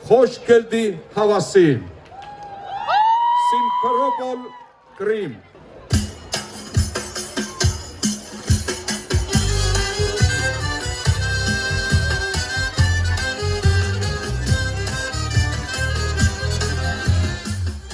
Hoş keldi havası. Simferopol, Krım.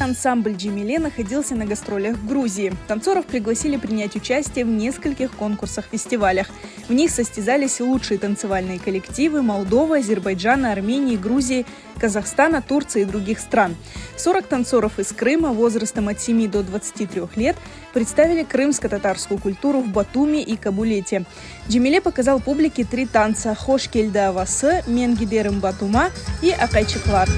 Ансамбль «Джемиле» находился на гастролях в Грузии. Танцоров пригласили принять участие в нескольких конкурсах-фестивалях. В них состязались лучшие танцевальные коллективы Молдовы, Азербайджана, Армении, Грузии, Казахстана, Турции и других стран. 40 танцоров из Крыма возрастом от 7 до 23 лет представили крымско-татарскую культуру в Батуми и Кабулете. Джемиле показал публике три танца «Hoş keldi avası», «Men giderim Batuma» и «Aqayçıqlar».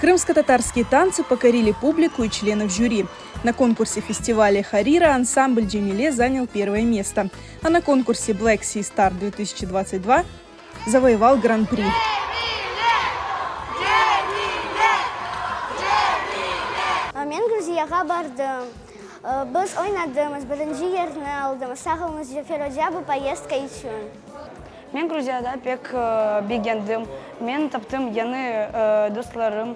Крымско-татарские танцы покорили публику и членов жюри. На конкурсе фестиваля «Харира» ансамбль «Джемиле» занял первое место. А на конкурсе Black Sea Star 2022 завоевал гран-при. Men Gruziyağa bardım. Biz oynadımız, birinci yerni aldımız. Sağ oluñız, Cafer oca, bu poyezdka içün. Men Gruziyada pek begendim. Men taptım yañı dostlarım,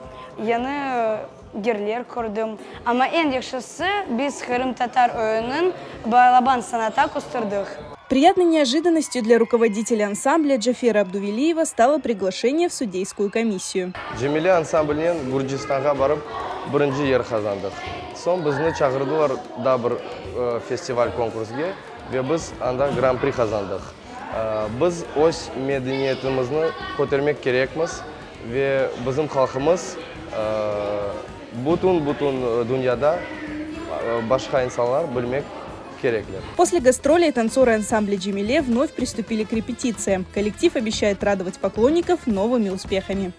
yañı yerler kördim. Amma eñ yahşısı, biz qırımtatar oyunın balaban sanata kösterdik. Приятной неожиданностью для руководителя ансамбля Джафера Абдувелиева стало приглашение в судейскую комиссию. Cemile ansamblinen Gürcistanğa barıp, birinci yer qazandıq. Soñ bizni çağırdılar daa bir festival-konkursge ve biz anda Gran-pri qazandıq. Biz öz medeniyetimizni kötermek kerekmiz ve bizim halqımız bütün-bütün dünyada başqa insanlar bilmek kerekler. После гастролей танцоры ансамбля «Джемиле» вновь приступили к репетициям. Коллектив обещает радовать поклонников новыми успехами.